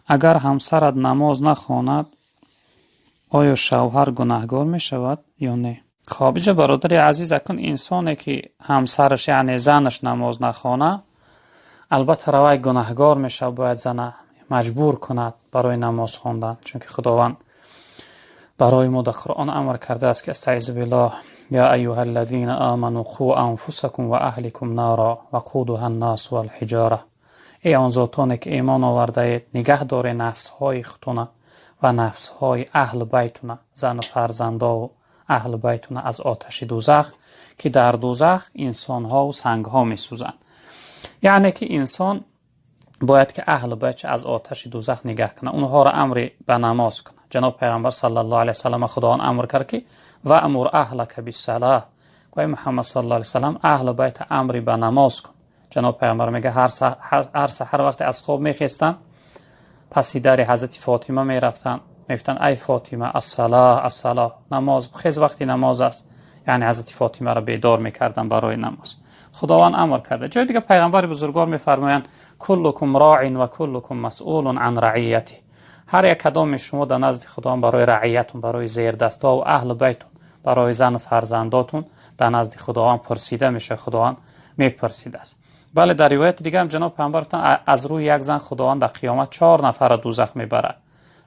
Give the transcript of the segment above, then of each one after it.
Агар ҳамсарат намоз нахонад, оё шавҳар гунаҳгор мешавад ё не? Хоб, иҷа, бародари азиз, акун инсоне ки ҳамсараш, яъне занаш, намоз нахона, албатта равай гунаҳгор мешавад. Бояд зана маҷбур кунад барои намоз хондан, чунки Худованд барои мо дар Қуръон амр кардааст, ки أستعيذ بالله: يا أيها الذين آمنوا قوا أنفسكم وأهليكم نارا وقودها الناس والحجارة. Эй он зотоне ки имон овардаед, нигаҳ доред нафсҳои худтона ва нафсҳои аҳли байтуна, зану фарзандову аҳли байтуна, аз оташи дӯзах, ки дар дӯзах инсонҳову сангҳо месӯзанд. Яъне ки инсон бояд ки аҳли байтша аз оташи дӯзах нигаҳ кунад, онҳоро амри ба намоз кунад. Ҷаноб Пайғамбар صلى الله عليه وسلم Худованд амр кард, ки وأمر أهلك بالصلاة, гӯй Муҳаммад صلى الله عليه وسلم, аҳли байта амри ба намоз кун. Ҷаноб Пайғамбар мега, ҳар саҳар вақте аз хоб мехестанд, паси дари ҳазрати Фотима мерафтанд, мегуфтанд: «Ай Фотима, الصلاة, الصلاة, намоз, хез, вақти намоз аст». Яъне ҳазрати Фотимаро бедор мекарданд барои намоз. Худованд амр карда. Ҷои дига Пайғамбари бузургвор мефармоянд: كلكم راع وكلكم مسئول عن رعيته. Ҳар як кадоми шумо дар назди Худованд барои раиятун, барои зердастҳо аҳли байтун, барои зану фарзандотун дар назди Худованд пурсида мешавад, Худованд мепурсидааст. Бале, дар ривояти дигарам ҷаноб Пайғамбар гуфтанд: аз рӯи як зан Худованд дар қиёмат чор нафарро дӯзах мебарад: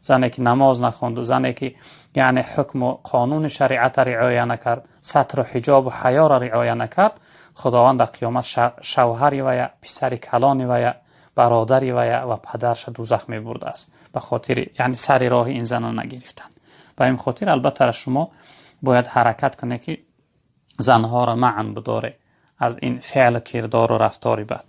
зане ки намоз нахонду, зане ки, яъне, ҳукму қонуни шариатро риоя накард, сатру ҳиҷобу ҳаёро риоя накард. Худованд дар қиёмат шавҳари вая, писари калони вая, бародари вая ва падарша дӯзах мебурдааст, ба хотири, яъне, сари роҳи ин зана нагирифтанд. Ба ин хотир, албатта, шумо бояд ҳаракат кунед, ки занҳоро манъ бидоре аз ин феълу кирдору рафтори бад.